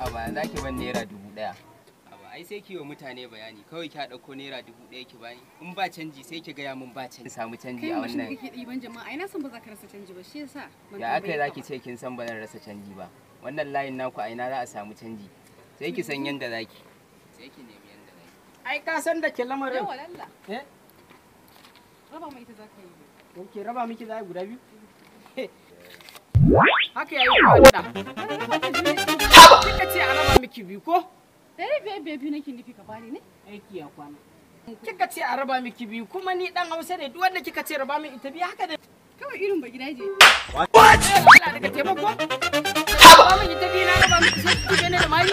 Aba za ki ban ₦1000. Aba ai sai ki wa mutane bayani kawai ki ɗauko ₦1000 ki bani. In ba canji sai ki gaya min ba canji. Samu canji Kai a mashin da wannan. kake ɗiban jama'a ai na san ba za ka rasa canji ba shi yasa ban Ya aka tambaye za ka ki ba. ce kin san ba zan rasa canji ba. Wannan layin naku a ina za a samu canji. Sai ki san yanda za ki. Sai ki nemi yanda za ki. Ai ka san da ke lamarin. Yawa lalla. Eh? Raba mai ita za ka yi. Ok, raba miki za a yi guda biyu? Haka yayi kuwa da. Kika ce a raba miki biyu ko? 500 biyu nake nufi ka bani ne? Aiki ya kwana. Kika ce a raba miki biyu kuma ni dan Hausa ne duk wanda kika ce raba min ita biyu haka da. Kawai irin ba gidaje. What? Allah daga taimako. Raba min ita biyu na raba miki sai ki ne da mari.